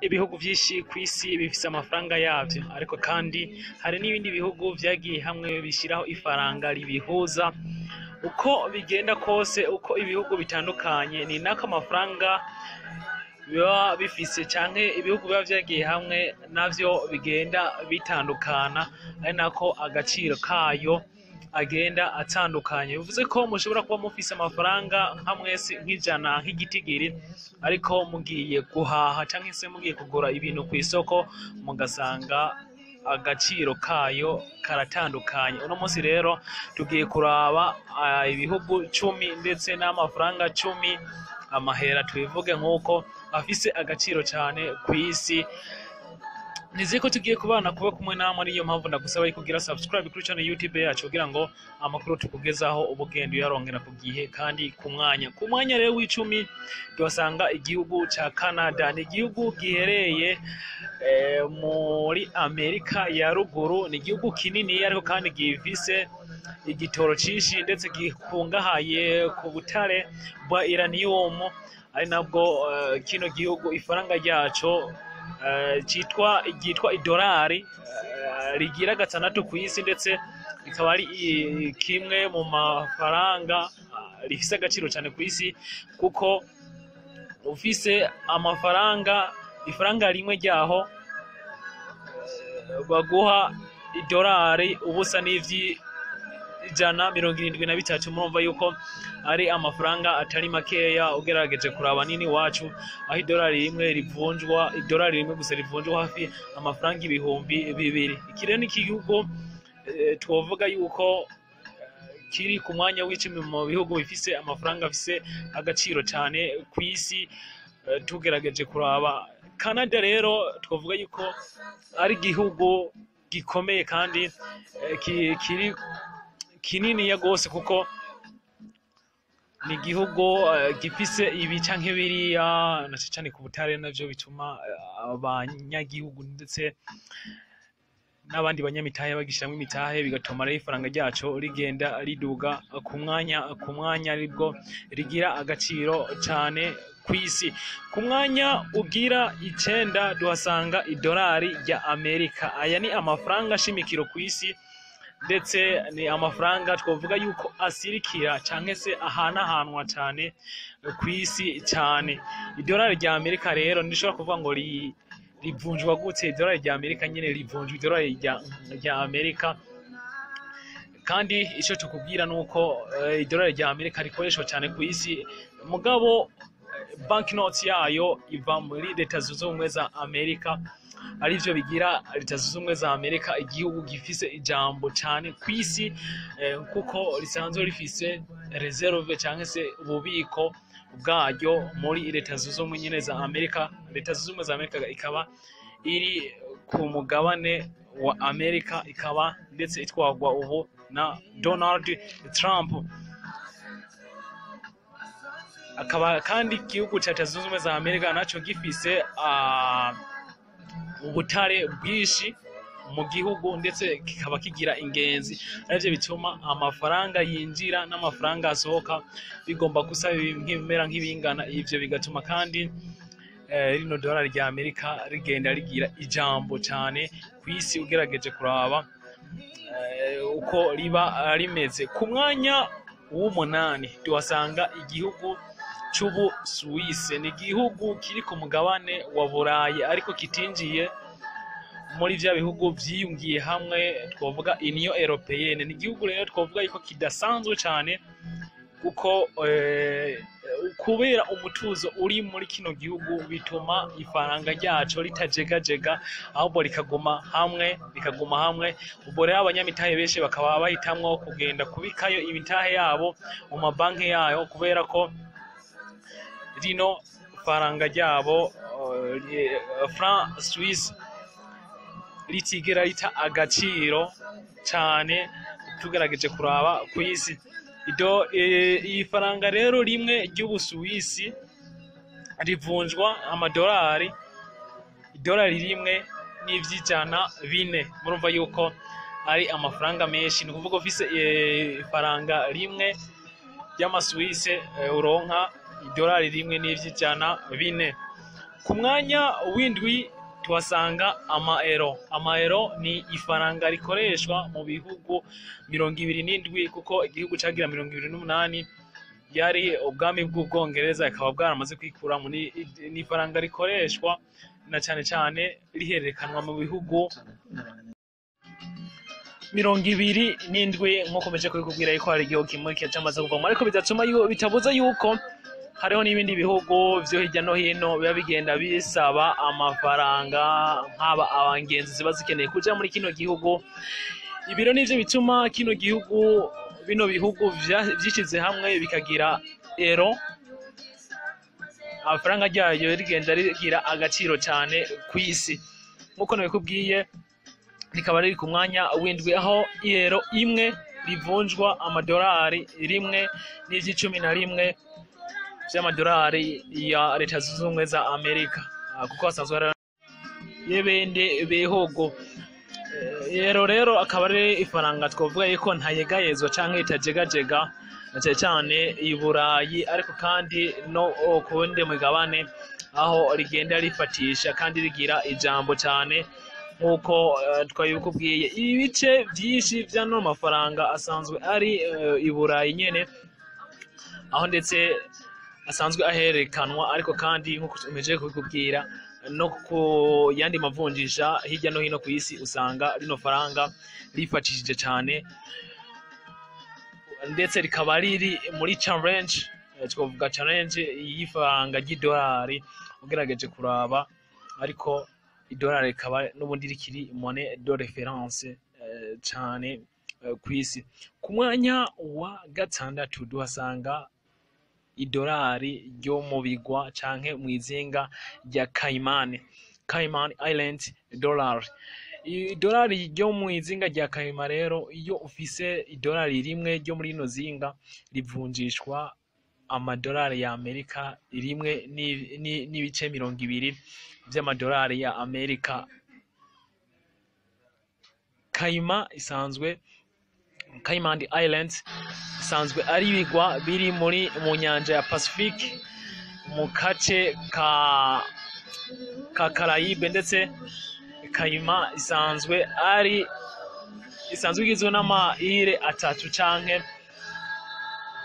Ibihugu vyinshi kw'isi bifise amafaranga yavyo, ariko kandi hari n'ibindi bihugu vyagiye hamwe bishiraho ifaranga ribihuza. Uko bigenda kose, uko ibihugu bitandukanye, ni nako amafaranga biba bifise canke ibihugu biba vyagiye hamwe navyo bigenda bitandukana, ari nako agaciro kayo agenda atandukanye. Bivuze ko mushobora kuba mufise amafaranga nka mwese nk'ijana nk'igitigiri, ariko mugiye guhaha canke se mugiye kugura ibintu kw'isoko mugasanga agaciro kayo karatandukanye. Uno munsi rero tugiye kuraba ibihugu 10 ndetse n'amafaranga 10, amahera tubivuge nk'uko afise agaciro cane kw'isi. Nizeye ko tugiye kubana kuba kumwe namwe, niyo mpamvu ndagusaba kugira subscribe kuri channel YouTube yacu kugira ngo amakuru tukugezaho ubugendo uyarongera ku gihe kandi ku mwanya. Ku mwanya rero w'icumi tuhasanga igihugu ca Canada. Ni igihugu gihereye muri Amerika ya ruguru. Ni igihugu kinini ariko kandi gifise igitoro cinshi ndetse gikungahaye ku butare bwa uranium, ari nabwo kino gihugu ifaranga ryaco ryitwa idolari rigira gatandatu kw'isi, ndetse rikaba ari kimwe mu mafaranga rifise agaciro cyane kw'isi, kuko ufise amafaranga ifaranga rimwe ryaho baguha idolari ubusa n'ivyi 173. Murumva yuko ari amafaranga atari makeya ugerageje kuraba nini wacu, aho idolari rimwe rivunjwa, idolari rimwe gusa rivunjwa hafi amafaranga 2000. Iki rero ni igihugu twovuga yuko kiri ku mwanya w'icumi mu bihugu bifise amafaranga afise agaciro cyane kw'isi. Tugerageje kuraba Canada rero, twovuga yuko ari igihugu gikomeye kandi kiri kininiya gose, kuko ni igihugu gifise ibi canke biriya, na cane cane ku butare, navyo bituma abanyagihugu ndetse n'abandi banyamitahe bagishiramwo imitahe, bigatuma rero ifaranga ryaco rigenda riduga ku mwanya ku mwanya, aribwo rigira agaciro cane kw'isi. Ku mwanya ugira 9 duhasanga idolari rya Amerika. Aya ni amafaranga shimikiro kw'isi, ndetse ni amafaranga twovuga yuko asirikira canke se ahanahanwa cane kw'isi cane. Idolari rya Amerika rero ntishobora kuvuga ngo rivunjwa gute. Idolari rya Amerika nyene rivunjwa idolari rya Amerika, kandi ico tukubwira nuko idolari rya Amerika rikoreshwa cane kw'isi, mugabo banknote yayo iva muri Leta Zunze Ubumwe za Amerika, arivyo bigira Leta Zunze Ubumwe za Amerika igihugu gifise ijambo cane kw'isi, kuko risanzwe rifise reserve canke se ububiko bwaryo muri Leta Zunze Ubumwe nyene za Amerika. Leta Zunze Ubumwe za Amerika ikaba iri ku mugabane wa Amerika, ikaba ndetse itwarwa ubu na Donald Trump. Akaba kandi igihugu ca Leta Zunze Ubumwe za Amerika naco gifise ubutare bwinshi mu gihugu, ndetse kikaba kigira ingenzi, arivyo bituma amafaranga yinjira n'amafaranga asohoka bigomba gusa nk'ibimera nk'ibingana. Ivyo bigatuma kandi rino dolari rya Amerika rigenda rigira ijambo cane kw'isi ugerageje kuraba uko riba rimeze. Ku mwanya w'umunani tuhasanga igihugu c'Ubusuwise. Ni igihugu kiri ku mugabane wa Burayi, ariko kitinjiye muri vya bihugu vyiyungiye hamwe twovuga Union Européenne. Ni igihugu rero twovuga yuko kidasanzwe cane, kuko kubera umutuzo uri muri kino gihugu bituma ifaranga ryaco ritajegajega, ahubwo rikaguma hamwe, rikaguma hamwe. Ubwo rero abanyamitahe benshi bakaba bahitamwo kugenda kubikayo imitahe yabo mu mabanki yayo, kubera ko rino faranga ryabo franc suisse ritigera rita agaciro cane tugerageje kuraba kw'isi. Iyi faranga rero rimwe ry'Ubusuwisi rivunjwa amadolari, idolari rimwe n'400. Murumva yuko ari amafaranga menshi. Ni ukuvuga ufise ifaranga rimwe ry'amasuwise uronka idolari rimwe n'400. Ku mwanya w'indwi tuhasanga amaero. Amaero ni ifaranga rikoreshwa mu bihugu 27, kuko igihugu cagira 28 yari ubwami bw'Ubwongereza, ikaba bwaramaze kwikura muri. Ni ifaranga rikoreshwa na cane cane rihererekanwa mu bihugu 27, nk'uko meje kubikubwira yuko hari igihugu kimwe cyamaze kuvamo, ariko bidatuma bitabuza yuko hariho n'ibindi bihugu vyo hirya no hino biba bigenda bisaba amafaranga, nk'aba abangenzi ziba zikeneye kuja muri kino gihugu. Ibiro nivyo bituma kino gihugu, bino bihugu vyishize hamwe bikagira ero, amafaranga ryayo rigenda rigira agaciro cyane ku isi. Nk'uko nabikubwiye, rikaba riri ku mwanya w'indwi, aho iyero imwe rivunjwa amadolari 1.11 vy'amadolari ya Leta Zunze Ubumwe za Amerika. Kuko hasanzwe hari y'ibindi bihugu. Ero rero akaba ari ifaranga twavuga yuko ntayegayezwa canke itajegajega, na cane cane i Burayi, ariko kandi no ku wundi mugabane, aho rigenda rifatisha kandi rigira ijambo cane. Nk'uko twabikubwiye, ibice vyinshi vy'ano mafaranga asanzwe ari i Burayi nyene, aho ndetse asanzwe ahererekanwa, ariko kandi nk'uko tumejeje kubikubwira, no ku yandi mavunjisha hirya no hino ku isi usanga rino faranga rifatishije cane, ndetse rikaba riri muri challenge, twavuga challenge y'ifaranga ry'idolari ugerageje kuraba, ariko idolari rikaba n'ubundi rikiri monnaie de référence cane ku isi. Ku mwanya wa gatandatu duhasanga idolari ryo mu bigwa canke mw'izinga rya Cayman, Cayman Island dollar. Idolari ryo mu izinga rya Cayman rero, iyo ufise idolari rimwe ryo muri rino zinga, rivunjishwa amadolari ya Amerika 1.20 vy'amadolari ya Amerika. Cayman isanzwe, Cayman Islands isanzwe ari ibigwa biri muri mu nyanja ya Pacific, mu kace ka Caraïbe. Ndetse Cayman isanzwe igizwe n'ama îles atatu canke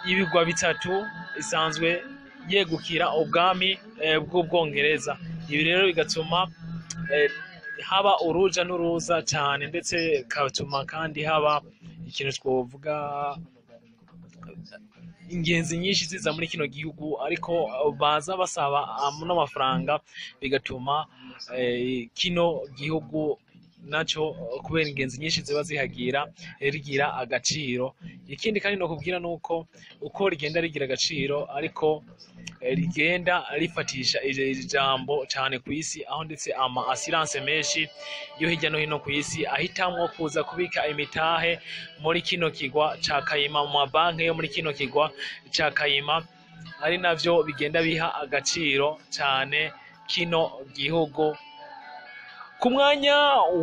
ibigwa bitatu, isanzwe yegukira ubwami bw'Ubwongereza. Ibi rero bigatuma haba uruja n'uruza cane, ndetse bigatuma kandi haba ikintu twovuga ingenzi nyinshi ziza muri kino gihugu, ariko baza basaba n'amafaranga, bigatuma kino gihugu naco, kubera ingenzi nyinshi ziba zihagira, rigira agaciro. Ikindi kandi nokubwira nuko uko rigenda rigira agaciro, ariko rigenda rifatisha ijambo cane ku isi, aho ndetse ama assurance menshi yo hirya no hino ku isi ahitamwo kuza kubika imitahe muri kino kigwa ca Cayman, mu mabanki yo muri kino kigwa ca Cayman, ari navyo bigenda biha agaciro cane kino gihugu. Ku mwanya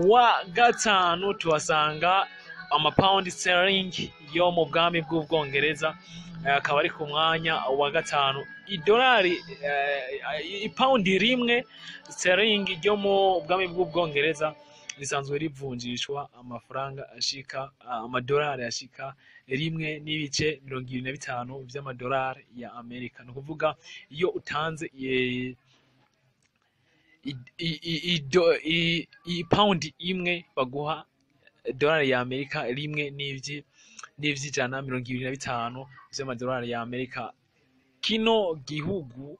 wa gatanu tuhasanga amapawundi sterling yo mu bwami bw'Ubwongereza, akaba ari ku mwanya wa gatanu. Idolari, ipawundi rimwe sterling ryo mu bwami bw'Ubwongereza risanzwe rivunjishwa amafaranga ashika, amadolari ashika 1.25 vy'amadolari ya Amerika. Ni ukuvuga iyo utanze ipawundi imwe, baguha dolari ya Amerika 1.25 vy'amadolari ya Amerika. Kino gihugu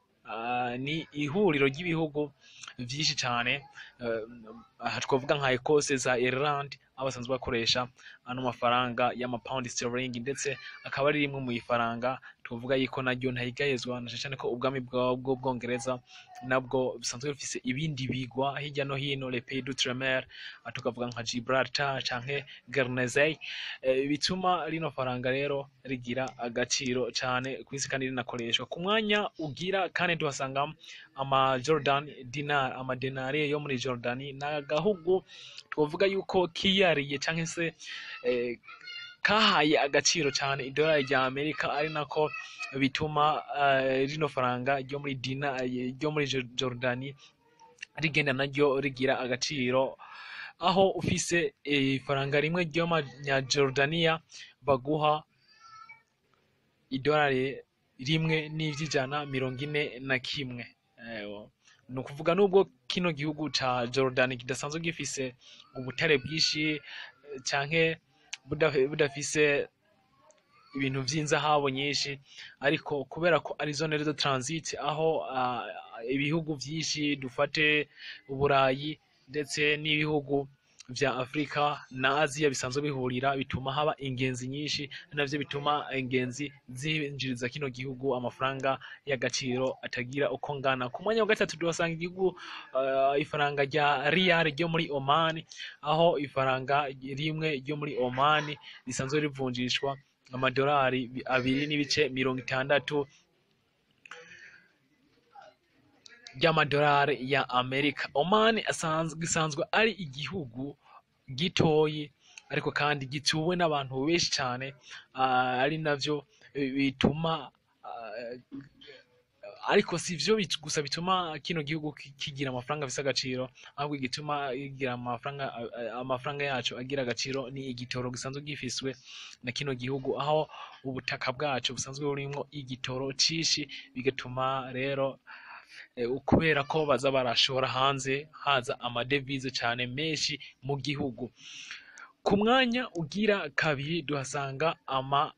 ni ihuriro ry'ibihugu vyinshi cane, aha twavuga nka Ecosse za Ireland, aho basanzwe bakoresha ano mafaranga y'amapawundi sterling, ndetse akaba ari rimwe mu ifaranga twovuga yuko naryo ntayigayezwa, na cane cane ko ubwami bw'Ubwongereza nabwo busanzwe bufise ibindi bigwa hirya no hino, les pays d'outre-mer, tukavuga nka Gibraltar canke Guernsey, bituma rino faranga rero rigira agaciro cane kw'isi kandi rinakoreshwa. Ku mwanya ugira kane tuhasanga ama Jordan dinar, amadenari yo muri Jordan. Ni agahugu twovuga yuko kiyariye canke se kahaye agaciro cyane idolari rya Amerika, ari nako bituma rino faranga ryo muri dina ryo muri Jordani rigenda naryo rigira agaciro, aho ufise ifaranga rimwe ry'amanyajordaniya baguha idolari rimwe n'ivy'ijana 41. Ni ukuvuga nubwo kino gihugu ca Jordan kidasanzwe gifise ubutare bwinshi canke budafise ibintu vy'inzahabu nyinshi, ariko kubera ko ari zone de transit aho ibihugu vyinshi, dufate Uburayi ndetse n'ibihugu vya Afrika na Aziya bisanzwe bihurira, bituma haba ingenzi nyinshi, navyo bituma ingenzi zinjiriza kino gihugu amafaranga y'agaciro atagira uko ngana. Ku mwanya wa gatatu tuhasanga igihugu ifaranga rya riyal ryo muri Oman, aho ifaranga rimwe ryo muri Oman risanzwe rivunjishwa amadolari 2.60 ry'amadolari ya Amerika. Oman gisanzwe ari igihugu gitoyi ariko kandi gituwe n'abantu benshi cyane, ari navyo bituma ariko si vyo gusa bituma kino gihugu kigira amafaranga afise agaciro, ahubwo igituma kigira amafaranga yacu agira agaciro ni igitoro gisanzwe gifiswe na kino gihugu, aho ubutaka bwacu busanzwe burimwo igitoro cinshi, bigatuma rero kubera ko baza barashora hanze haza amadevize cyane menshi mu gihugu. Ku mwanya ugira kabiri duhasanga ama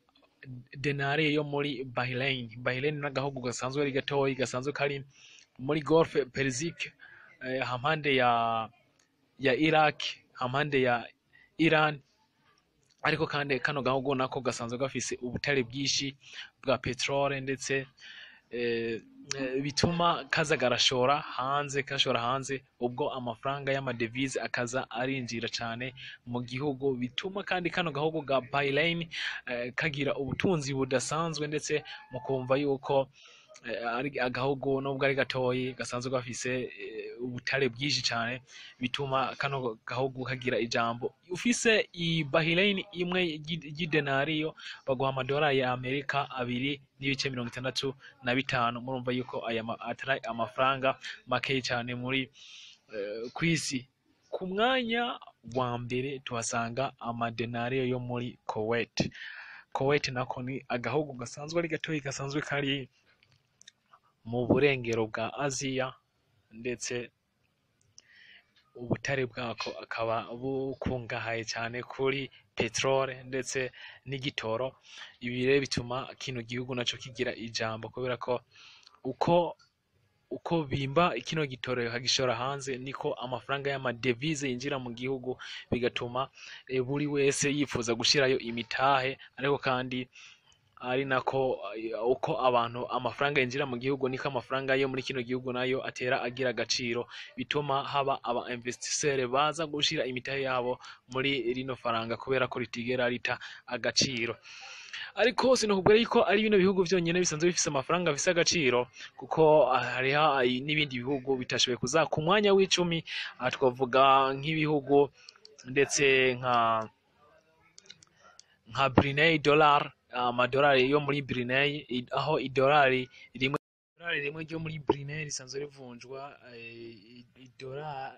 denari yo muri Bahrain. Bahrain n'agahugu gasanzwe ari gatoyi, gasanzwe kari muri Golfe Persique, hampande ya Iraq, hampande ya Iran, ariko kandi kano gahugu nako gasanzwe gafise ubutare bwinshi bwa petrole, ndetse bituma kaza garashora hanze, kashora hanze, ubwo amafaranga y'amadevize akaza arinjira cyane mu gihugu, bituma kandi kano gahugu ga Bahrain kagira ubutunzi budasanzwe, ndetse mukumva yuko ari agahugu nubwo ari gatoyi gasanzwe gafise ubutare bwinshi cyane, bituma kano gahugu kagira ijambo. Ufise i Bahrain imwe y'idenariyo baguha amadolari ya Amerika 2.65. Murumva yuko aya atari amafaranga make cyane muri kwisi. Ku mwanya wa mbere tuhasanga amadenariyo yo muri Kuwait. Kuwait nako ni agahugu gasanzwe ari gatoyi, gasanzwe kari mu burengero bwa Aziya, ndetse ubutare bwako akaba bukungahaye cyane kuri petrole ndetse n'igitoro. Ibi rero bituma kino gihugu naco kigira ijambo, kubera ko uko bimba kino gitoro bakagishora hanze niko amafaranga y'amadevize yinjira mu gihugu, bigatuma buri wese yifuza gushirayo imitahe, ariko kandi ari nako uko abantu amafaranga yinjira mu gihugu niko amafaranga yo muri kino gihugu nayo atera agira agaciro, bituma haba aba investisseur baza gushira imitahe yabo muri rino faranga kubera ko ritigera rita agaciro. Ariko sinokubwira yuko ari bino bihugu vyonyene bisanzwe bifise amafaranga afise agaciro, kuko hariho n'ibindi bihugu bitashoboye kuza ku mwanya w'icumi. Twavuga nk'ibihugu ndetse nka Brunei dollar, amadolari yo muri Brunei, aho idolari rimwe ryo muri Brunei risanzwe rivunjwa idolari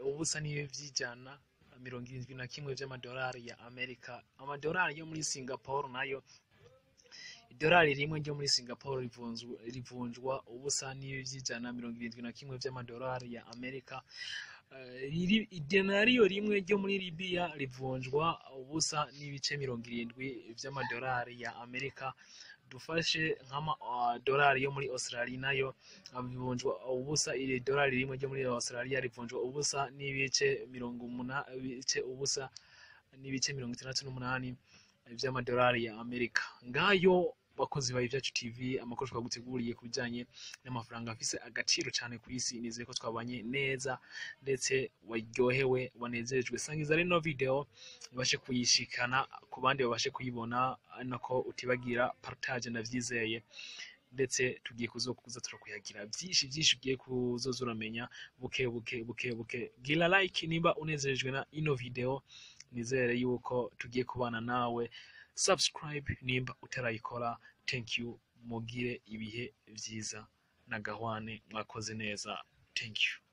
ubusa n'ivy'ijana 71 vy'amadolari ya Amerika. Amadolari yo muri Singapore nayo, idolari rimwe ryo muri Singapore rivunjwa ubusa n'ivy'ijana 71 vy'amadolari ya Amerika. Idenariyo rimwe ryo muri Libya rivunjwa ubusa n'ibice 70 vy'amadolari ya Amerika. Dufashe nk'amadolari yo muri Australia nayo avunjwa ubusa, idolari rimwe ryo muri Australia rivunjwa ubusa n'ibice ubusa n'ibice 68 vy'amadolari ya Amerika. Ngayo bakozi ba Ivyacu TV, amakuru twaguteguriye kubijanye n'amafaranga afise agaciro cyane ku isi. Nizeye ko twabanye neza ndetse waryohewe, wanezerejwe. Sangiza rino video ubashe kuyishikana ku bandi babashe kuyibona, nako utibagira partage, ndavyizeye. Ndetse tugiye kuzokuza turakuyagira byinshi byinshi ugiye kuzoza uramenya buke buke buke buke. Gira like nimba unezerejwe na ino video, nizere yuko tugiye kubana nawe. Subscribe nimba utarayikora. Thank you, mugire ibihe vyiza na gahwane, mwakoze neza. Thank you.